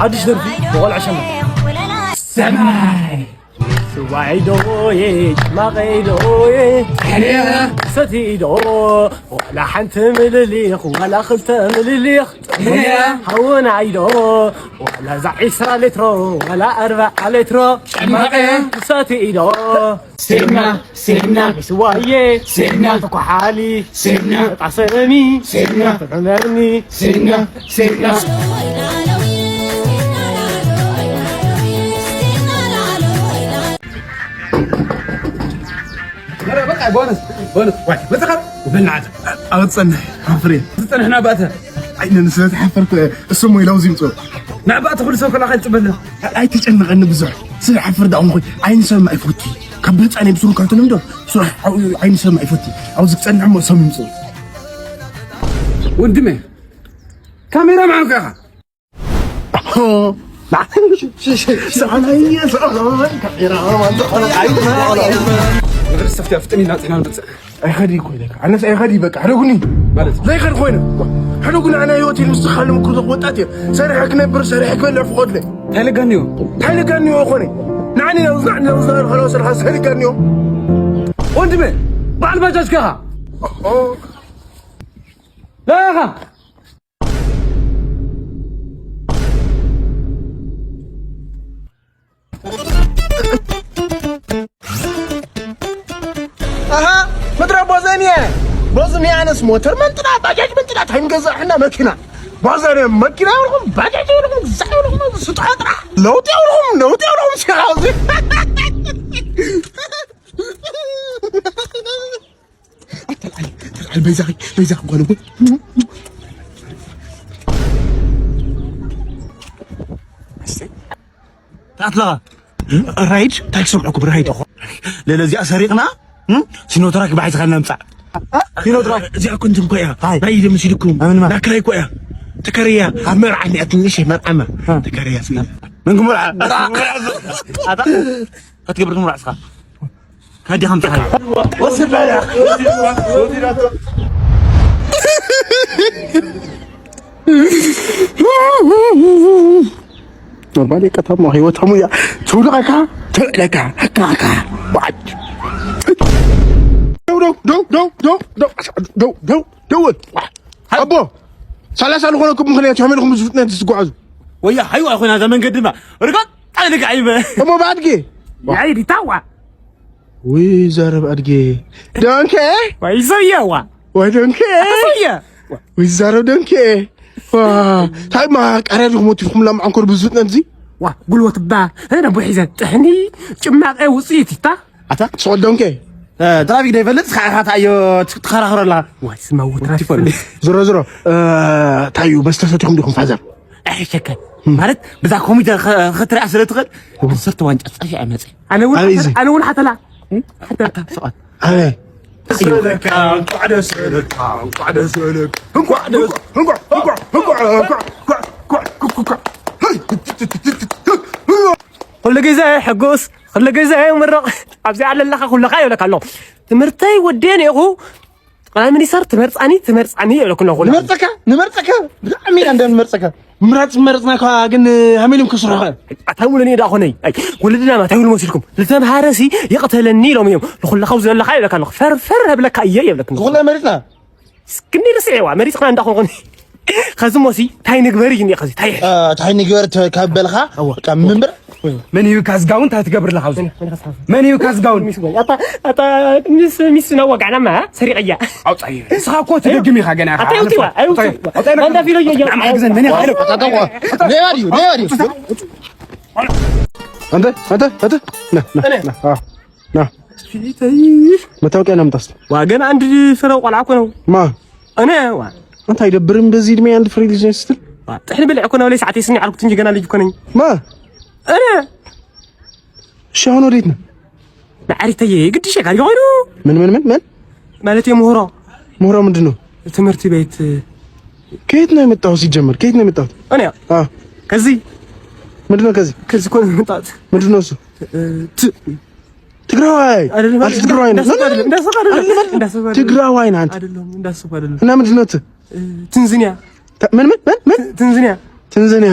ሓድሽ ደርፊ ብቆልዓ ሸማ። ሰማይ ስዋይ ዶ ጭማቐይ ዶ ሰቲ ዶ ዋላ ሓንቲ ምልሊኽ ዋላ ክልተ ምልሊኽ ሃወናይ ዶ ዋላ እዛ ዒስራ ሌትሮ ዋላ ኣርብዓ ሌትሮ ጭማቐ ሰቲ ዶ ሴና ሴና ስዋዬ ሴና ተኳሓሊ ሴና ጣሰሚ ሴና ተመኒ ሴና ሴና በቃ ቦነስ ቦነስ ዋይ መተኻብ በልናዓት ኣብ ጸንሕ ሓፍሬ ዝጸንሕና ባእተ ኣይነ ንስለ ተሓፈርኩ እሱ ሞ ኢላው ዝምጾ ናባእተ ኩሉ ሰብ ከላኸል ጽበለ ኣይትጨነቐኒ ብዙሕ ስለ ሓፍር ዳውን ኾይ ኣይንሰማ ይፈቱ ካብ በጻ ናይ ብሱሩ ካርቶን እንዶ ስራሕ ዓይኒ ሰማይ ይፈቱ ኣብዚ ክጸንሕ ሞ ሰብ ይምጽእ ወንድመ ካሜራ ማን ከኻ ሰፍቲ ኣፍጥኒ ናጽሕና ንብጽእ ኣይኸዲ እኮ ኢለካ ኣነስ ኣይኸዲ በቃ ሕደጉኒ ማለት ዘይኸድ ኮይነ ሕደጉኒ ኣነ ህይወት ኢሉ ዝኻል ምክሩ ወጣት እየ ሰሪሐ ክነብር ሰሪሐ ክበልዕ ፍቆድለ ታይለጋኒዮ ታይለጋኒዮ ኾነ ንዓኒ ናብዝናዕ ናብዝናዕ ኸላው ሰሪሐ ሰሪጋኒዮ ወንድመ በዓል ባጃጅ ከኻ ለኻ ኣሃ ምድረ ቦዘንየ ቦዝንያንስ ሞተር መንጥና ባጃጅ መንጥና ታይም ገዛሕና መኪና ባዛርያ መኪና ይብልኹም ባጃጅ ይብልኹም ግዛዕ ይብልኹም ስጥሖ ጥራሕ ለውጢ ይብልኹም ለውጢ ይብልኹም ሲኻዚ በይዛኺ በይዛኺ ጓል እኮ ተኣትለኻ ራይድ እንታይ ክሰምዐኩም ራይድ ለለዚኣ ሰሪቕና ሲኖትራክ ብሓይዝካ እናምፃእ ሲኖትራክ እዚኣ እኮ እንትን እኮ እያ ናይ ኢደ መሲልኩም ናክላይ እኮ እያ ተከርያ ኣብ መርዓ እኒኣ ትንሽ መርዓማ ተከርያ መን ክመርዓ ክትገብር ትምርዓ ስኻ ካዲ ከም ፀሓይ ወስድ በላ ኖርማል የቀታሞ ህይወታሙ እያ ትውልቐካ ትውዕለካ ህካካ ባዓድ ደው ደው ደው ደው ደው ደው ደው ደው ደው ደው ኣቦ ሰላሳ ዝኾነኩም ምክንያት ከመይ ኢኹም ብዝፍጥነት ትጓዓዙ ወያ ሃይዋ ኮይና እዛ መንገድና ርጋጥ ኣልክ ዓይበ እሞ ብኣድጌ ያይዲ ታዋ ውይ ዛረብ ኣድጌ ዶንኬ ወይ ሰውየዋ ወይ ዶንኬ ሰውየ ውይ ዛረብ ዶንኬ ታይማ ቀረድ ክሞት ኢልኩም ላም ዓንኮር ብዝፍጥነት እዚ ዋ ጉልበት ባ ነቦ ሒዘ ጥሕኒ ጭማቀ ውፅኢት ይታ ኣታ ስቆል ዶንኬ ትራፊክ ዶ ይፈልጥ እስኻ ኢኻ ታዮ ትከራኽረላ ዋይ ስማዎ ትራፊክ ዝሮ ዝሮ ታዩ መስተ ሰቲኹም ዲኹም ፋዘር ኣይሕሸከን ማለት ብዛ ኮምፒተር ክትሪኣ ስለ ትኽእል ዓሰርተ ዋንጫ ፀፊ ኣይመፅእ ኣነ እውን ኣበይ እዚ? ሓተላ- ኣነ እውን ሓተላ ሓተላ ስቓት ኣበይ ስለካ እንኳዕ ደስ በለካ እንኳዕ ደስ በለካ እንኳዕ ደስ እንኳዕ እንኳዕ እንኳዕ እንኳዕ እንኳዕ እንኳዕ ኩሉ ግዜ ሕጉስ ኩሉ ግዜ ምርቕ ኣብዚ ኣለለኻ ኩለኻ ይብለካ ኣሎ ትምህርተይ ወድየ ነኹ ጠቅላይ ሚኒስተር ትመርጻኒ ትመርጻኒ ይብለኩ ኣለኹ ንመርጸካ ንመርጸካ ብጣዕሚ ኢና እንደ ንመርጸካ ምራጽ መረጽናካ ግን ሃመሎም ክስራኻ ኣታ ሙሉ ኔዳ ኾነይ ወለድና ማታ ይብሉ መሲልኩም ልተምሃረ ሲ ይቕተለኒ ኢሎም እዮም ንኹልኻ ዘለኻ ይብለካ ኣለኹ ፈርፈር ህብለካ እየ ይብለክ ንኹላ መሪጽና እስክኒ ርስዒዋ መሪጽና እንዳኾንኹን ከዚ ሞሲ ታይ ንግበር እዩ ከዚ ታይ ታይ ንግበር ካብ በልኻ በቃ ምንብር መን እዩ ካዝጋውን እንታይ ትገብር ኣለኻ ኣብዚ መን እዩ ካዝጋውን ኣታ ኣታ ምስ ምስ ነው ወጋዕና ማ ሰሪቀያ ኣውጻይ ንስኻ እኮ ትደግም ኢኻ ገና ኣታ ይውጥዋ ኣይውጥዋ ኣንዳ ፊሎ ይያ ኣታ ይውጥዋ ነባሪ ነባሪ አንተ አንተ አንተ ና ና ና ና መታወቂያ ለምጣስ ዋ ገና አንድ ፍረው ቆልዓ እኮ ነው ማ እኔ ዋ አንተ አይደብርም በዚህ እድሜ አንድ ፍሬ ልጅ ነህ ስትል ዋ ጥሕን ብልዕ እኮ ነው ላይ ሰዓት የስኒ ዓልኩት እንጂ ገና ልጅ እኮ ነኝ ማ እኔ እሺ አሁን ወዴት ነው ማዕሪተዬ ግድሽ ጋር ይሆኑ ምን ምን ምን ምን ማለት የምሁሮ ምሁሮ ምንድን ነው ትምህርት ቤት ከየት ነው የመጣው ሲጀመር ከየት ነው የመጣው እኔ ከዚህ ምንድን ነው ከዚህ ከዚህ እኮ ነው የመጣሁት ምንድን ነው እሱ ትግራዋይ አንተ ትግራዋይ ነህ ትግራዋይ ነህ አንተ እና ምንድን ነው ትንዝኒያ ምን ምን ምን ትንዝኒያ ትንዝኒያ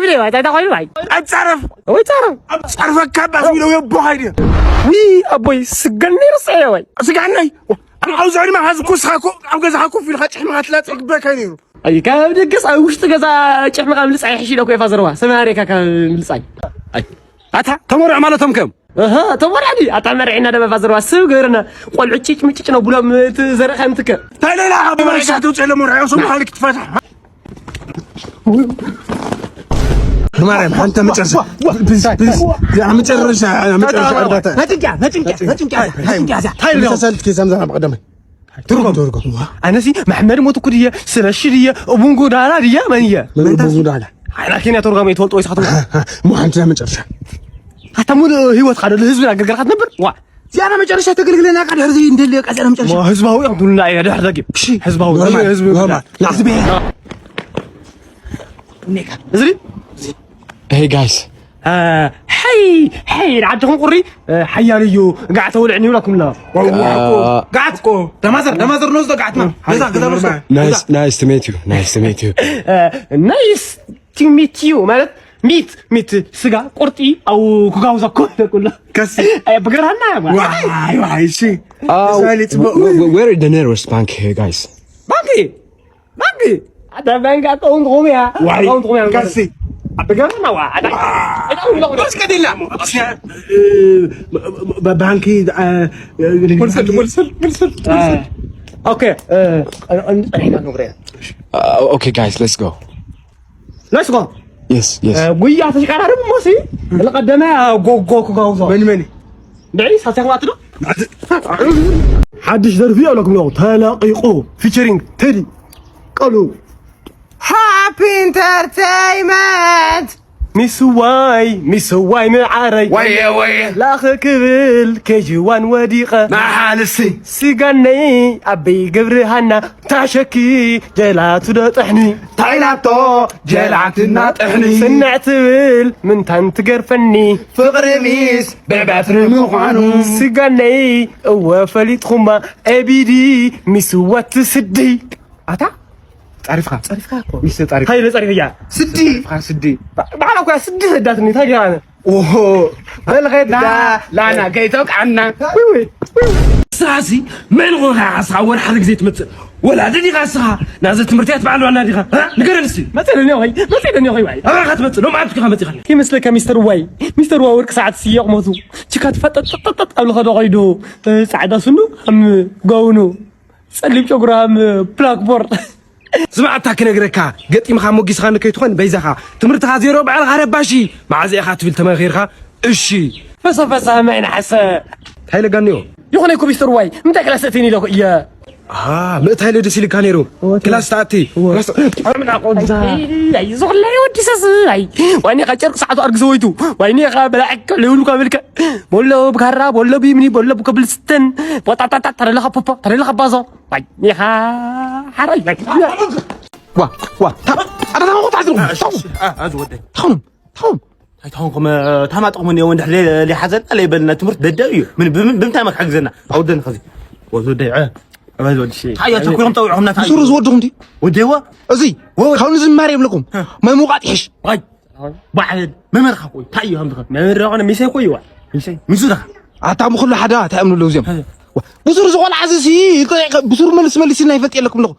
ጸረፍ ኢለ፣ እንታይ፣ እንታይ ኮይኑ፣ ኣይ። ኣጻረፍ። ወይ ጸረፍ። ኣጻርፈካ ባስ ኢለ፣ ወይ ኣቦኻ ኢለ። ውይ፣ ኣቦይ፣ ስጋነይ ረስዐ፣ ወይ። ስጋነይ? ኣብ፣ ኣብዚ ዕድመኻ ዝኩስኻ እኮ፣ ኣብ ገዛኻ ኮፍ ኢልካ ጭሕምኻ ትላጽ ይግበካ ነይሩ። ኣይ፣ ካብ ደገስ ኣብ ውሽጢ ገዛ ጭሕምኻ ምልጻይ ይሕሽ ኢለ እኮ፣ የፋዘርዋ። ሰማርያ ካብ ምልጻይ። ኣይ። ኣታ፣ ተመርዖ ማለቶም ከም? ኣሃ፣ ተመርዖ ድዩ? ኣታ መርዒና ደበፋ ዘረባ ሰብ ገርና ቆልዑ ጭጭ ምጭጭ ነው ብሎም እቲ ዘረኸ እንትከ። እንታይ ሌላ ካብ መርዒ ሳት ውፅእ ለመርዖ ሰው መሓል ክትፈታሕ። ማርያም፣ ሓንተ መጨረሻ። ዋ፣ ዋ፣ ፕሊዝ፣ ዋ፣ ፕሊዝ። ዋ። ያ መጨረሻ፣ ያ መጨረሻ ዋ፣ ዋ፣ ዋ። እርዳታ። ነጭንቅያ፣ ነጭንቅያ፣ ነጭንቅያ፣ ነጭንቅያ፣ ነጭንቅያ። እንታይ ነው? መሳሰል እስኪ ዘምዘም ኣብ ቀደመ። ትርጉም፣ ትርጉም። ኣነሲ መሐመድ ሞትኩ ድየ፣ ስለሺ ድየ፣ እቡን ጎዳና ድየ፣ መን እየ? መን እቡን ጎዳና? ኣይ፣ ላኪን ያ ተርጓሚ ትፈልጦ ወይ ሳትም? እሞ ሓንቲ ናይ መጨረሻ። ኣታ ሙሉእ ህይወትካ ዶ ንህዝብና ኣገልገልካ ትነብር? ዋ። እዚኣ ናይ መጨረሻ ተገልግለና፣ ቃ ድሕሪ እዚ እንደልዮ፣ ቃ እዚኣ ናይ መጨረሻ። ዋ፣ ህዝባዊ እዮም ትብሉና፣ እያ ድሕር ደጊም። እሺ። ህዝባዊ፣ ኖርማል፣ ህዝቢ ኖርማል። ህዝቢ። ላስ። እኔካ። እዚ ድዩ? Hey guys. አ፣ ሐይ፣ ሐይ፣ ንዓድኹም ቁሪ፣ እ፣ ሓያል እዩ፣ ጋዕ ተውልዕኒ ይብለኩም ኣሎ። ዋው፣ ዋው፣ አ፣ ጋዓት እኮ። ደማዘር፣ ደማዘር ንወስዶ ጋዓትና። ገዛ፣ ገዛ ንወስዶ። Nice, ገዛ። Nice to meet you. Nice to meet you. እ፣ nice to meet you ማለት ሚት፣ ሚት፣ ስጋ፣ ቁርጢ፣ ኣው፣ ኩጋውዛ እኮ ይብለኩም ኣሎ። ከሲ። ኣይ፣ ብገርሃና፣ ዋ። ዋይ፣ ዋይ፣ እሺ። አ፣ እዛ ልጽበ። Where, where, where is the nearest bank here, guys? ባንኪ? ባንኪ? ኣታ ባንክ ኣካውንት ኾም እያ። ዋይ፣ ኣካውንት ኾም እያ። ካሲ። ኣብ ገርና ዋ፣ ኣታ። ኣታ ሁሉ ባ-፣ ባንኪ፣ አ፣ አ፣ ሞልሰል፣ ሞልሰል፣ ሞልሰል፣ አ፣ ሞልሰል። ኦኬ፣ እ፣ እ፣ እ፣ ጸኒሕና ንግረያ። Uh, okay, guys, let's go. Let's go. Yes, yes. እ፣ ጉያ ተሽቀራርብ እሞ ሲ፣ ለቀደመ ጎጎ ክጋውዞ። መን መን? ብዕሊ ሳትያ ክባትዶ? ሓድሽ ደርፊ ኣለኩም ነው ተለቂቑ፣ ፊቸሪንግ ቴዲ ቀሉ። ሃፒ ኢንተርቴይመንት። ሚስዋይ፣ ሚስዋይ ምዓረይ። ወየ፣ ወየ። ላኽ ክብል ኬጂ ዋን ወዲቐ። መሓልሲ። ስጋነይ ኣበይ ገብርሃና ታሸኪ ጀላቱ ዶ ጥሕኒ። ታይላቶ ጀላትና ጥሕኒ። ስንዕ ትብል ምንታን ትገርፈኒ። ፍቕሪ ሚስ ብበትሪ ምዃኑ። ስጋነይ እወ ፈሊጥኹማ ኤቢዲ ሚስ ወት ስዲ። ኣታ ጸሪፍካ። ጸሪፍካ እኮ። ሚስ ጸሪፍ። ሃይለ ጸሪፍ እያ። ስዲ። ጸሪፍካ ስዲ። ባ-፣ ባዕላ እኮ እያ ስዲ ሰዳትኒ፣ እንታይ ገይራ ኣነ? ኦሆ። በል ኸዳ፣ ዳ-፣ ላና ከይተውቅዓና። ውይ፣ ውይ፣ ውይ። ንስኻሲ መን ኾንካ ኢኻ ንስኻ ወላ ሓደ ግዜ ትመጽእ? ወላዲ ዲኻ ንስኻ? ናዘ ትምህርቲ እያ ትበዓል ዋና ዲኻ? እ? ንገረኒ እስቲ። መጺኤ ዶ እኒኦ ኸይ? መጺኤ ዶ እኒኦ ኸይ ዋይ? ኣበይ ኢኻ ትመጽእ? ሎሚ ዓርቢ ኢኻ መጺእካ። ይመስለካ ሚስተር ዋይ? ሚስተር ዋይ ወርቂ ሰዓት ስየቕ ሞቱ። ችካ ትፈጠጥ ጠጥ ጠጥ ኣብ ልኸዶ ኸይዱ፣ እ፣ ጻዕዳ ስኑ፣ ኣም፣ ጋውኑ፣ ጸሊም ጨጉሩ፣ ኣም፣ ብላክቦርድ። ስማዕ፣ ኣታ ክነግረካ፣ ገጢምኻ ሞጊስኻኒ ከይትኾን በይዛኻ። ትምህርትኻ ዜሮ፣ ባዕልኻ ረባሺ። መዓዝ ኢኻ ትብል ተመኺርካ? እሺ። ፈሰ ፈሰ፣ መን ሓሰ? እንታይ ኢለ ጋንዮ? ይኹን እኮ ሚስተር ዋይ፣ እንታይ ክላስ እትኒ ኢለኩ እየ። ኣሃ፣ ምእታይ ኢለ ደስ ኢልካ ነይሩ? እወ። ክላስ ተኣቲ። እወ። ክላስ፣ ኣምና ቆንዛ። ኣይ፣ ኣይ፣ ዝኹለይ ወዲ ሰስ፣ ኣይ። ዋይኔኻ ጨርቂ ሰዓቱ ኣርግዘ ወይቱ። ዋይኔኻ በላዕከ፣ ለይብሉካ በልከ። ቦሎ ብካራ፣ ቦሎ ቢምኒ፣ ቦሎ ብኮብልስተን። ቦጣጣጣ፣ ተረለኻ ፖፖ፣ ተረለኻ ባዞ። ዋይ፣ ኒኻ ሓራይ፣ ዋይ። ዋ፣ ዋ፣ ታ-፣ ኣታ ታማ ቁጣ ዝሩ። እሺ፣ እሺ፣ አ-፣ ኣዚ ወደይ። ታኹም፣ ታኹም። እንታይ ታኹም፣ ታማ ጥቕሙ እኒኦ፣ ወንድሕ ለይ-፣ ለይሓዘና፣ ለይበልና፣ ትምህርት ደደብ እዩ። ምን፣ ብምን፣ ብምንታይ መክሓግዘና? ኣውደን ኸዚ። ወዚ ወደይ፣ ዐ፣ ኣባዚ ወዲ ሸይ። ታያ ቸኩሎም ጠውዖምና፣ ታይ? ብሱሩ ዝወድኹም ድዩ? ወደይዋ? እዚ፣ ወ-፣ ወ-፣ ካብዚ ዝማር የብለኩም። እ። ማይ ምውቃጥ ይሕሽ። ዋይ። ባዕል መምህርካ እኮ እዩ። እንታይ እዩ ከምዚ ከ? መምህር ኾነ ሚሰይ እኮ እዩ። ሚሰይ? ሚሱ ደኻ? ኣታ ምኹሉ ሓደ ኣታ እምንሉ እዚኦም። ብሱር ዝቆልዓ እዚ ሲ ብሱር መልስ መልስ ናይ ፈልጥ የለኩም ኣለኹ።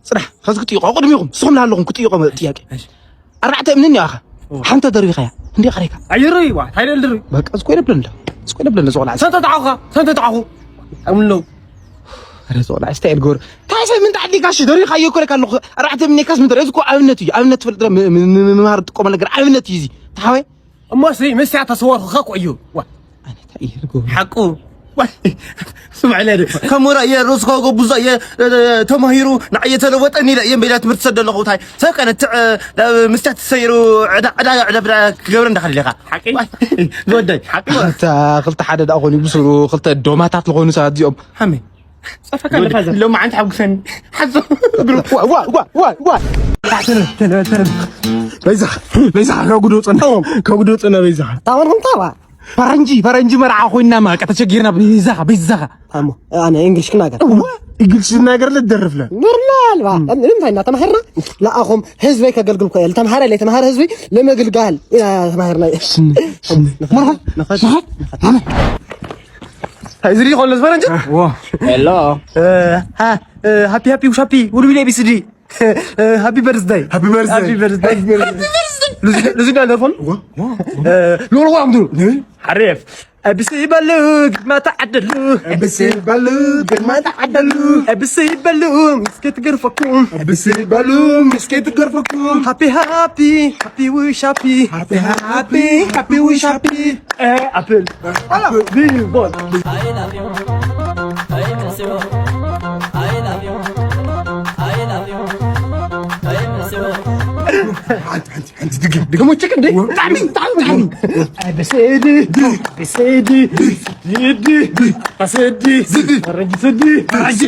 ጽራሕ ከዚ ክጥይቆ ቅድሚኹም ንስኹም ኣለኹም ክጥይቆ ጥያቄ። ኣርባዕተ እምንን ያኻ ሓንተ ደርቢኻያ እንዲ ቀሪካ። ኣይርይ ዋ ታይደል ድሪ። በቃ እስኮ ይደብለለ እስኮ ይደብለለ ዝቆልዓ እዚ። ሰንተ ተዓኹ ሰንተ ተዓኹ። ኣምንሉ። ኣረ ዝቆልዓ ስታይል ጎር ታይሰ ምን ታዕዲ ጋሽ ደርቢኻ ይኮረካ ኣለኹ። ኣርባዕተ እምኔካስ ምን ደርቢ እኮ ኣብነት እዩ ኣብነት ትፈልጥ ምማር ትቆመ ነገር ኣብነት እዩ እዚ። ታሓወይ እሞ ሲ ምስያ ተሰወርኩ ከኩ እዩ። ዋ ኣነ እንታይ እየ ዝገብር? ሓቁ። ዋ ስምዕ ኢለ ዲ ከም ወራ እየ ሮስኮ ጎቡዛ እየ ተማሂሩ ንዓየ ተለወጠኒ ኢለ እየ ቤላ ትምህርቲ ሰደ ኣለኹ። ታይ ሰብ ከነ ትዕ ምስያ ትሰይሩ ዕዳ ዕዳ ዕዳ ዕዳ ክገብረ እንዳኸል ኢኻ። ሓቂ ዝወደይ ሓቂ። ኣታ ክልተ ሓደ ደኣ ኾኑ ብስሩ ክልተ ዶማታት ዝኾኑ ሰባት እዚኦም። ሓመይ ጸፈካ ለፋዘ ሎም ዓንት ሓጉሰን ሓዞ እግሩ ዋ ዋ ዋ ዋ ዋ። በይዛኻ በይዛኻ ከጉዶ ጽነ ከጉዶ ጽነ በይዛኻ። ታወርኩም ታዋ ፈረንጂ ፈረንጂ መርዓ ኮይና ማቀ ተቸጊርና። በይዛኻ በይዛኻ ታሞ ኣነ እንግሊሽ ክናገር እዋ እንግሊሽ ዝናገር ለደርፍለ ኖርማል ባ ንምንታይ እና ተማሃርና ለኣኹም ህዝበይ ከገልግል ኮየ ለተምሃረ ለተምሃረ ህዝቢ ለመግልጋል ኢና ተማሃርና። ሽኒ ሽኒ መርሃ መርሃ። ዝሪ ኾሎ ፈረንጂ ዋ ሄሎ። ሃፒ ሃፒ ውሻፒ ውልዊል ኤቢሲዲ ሃፒ በርዝዳይ ሃፒ በርዝዳይ ሃፒ በርዝዳይ። ልዙ እንዳለፎን ሎሎ ዋምዱ ሓሬፍ። እብስ ይበሉ ግርማ ተዓደሉ እብስ ይበሉ ግርማ ተዓደሉ እብስ ይበሉ ምስኪ ትገርፈኩም እብስ ይበሉ ምስኪ ትገርፈኩም ሃፒ ሃፒ ሃፒ ውሻፒ ሃፒ ሃፒ ሃፒ ውሻፒ። ኣፕል ቢልቦል። ሓንቲ ሓንቲ ሓንቲ ድግም ድግም ወቸክ እንዴ ብጣዕሚ ብጣዕሚ ብጣዕሚ። ብስዲ ብስዲ ይዲ ስዲ ፈረንጂ ስዲ ፈረንጂ።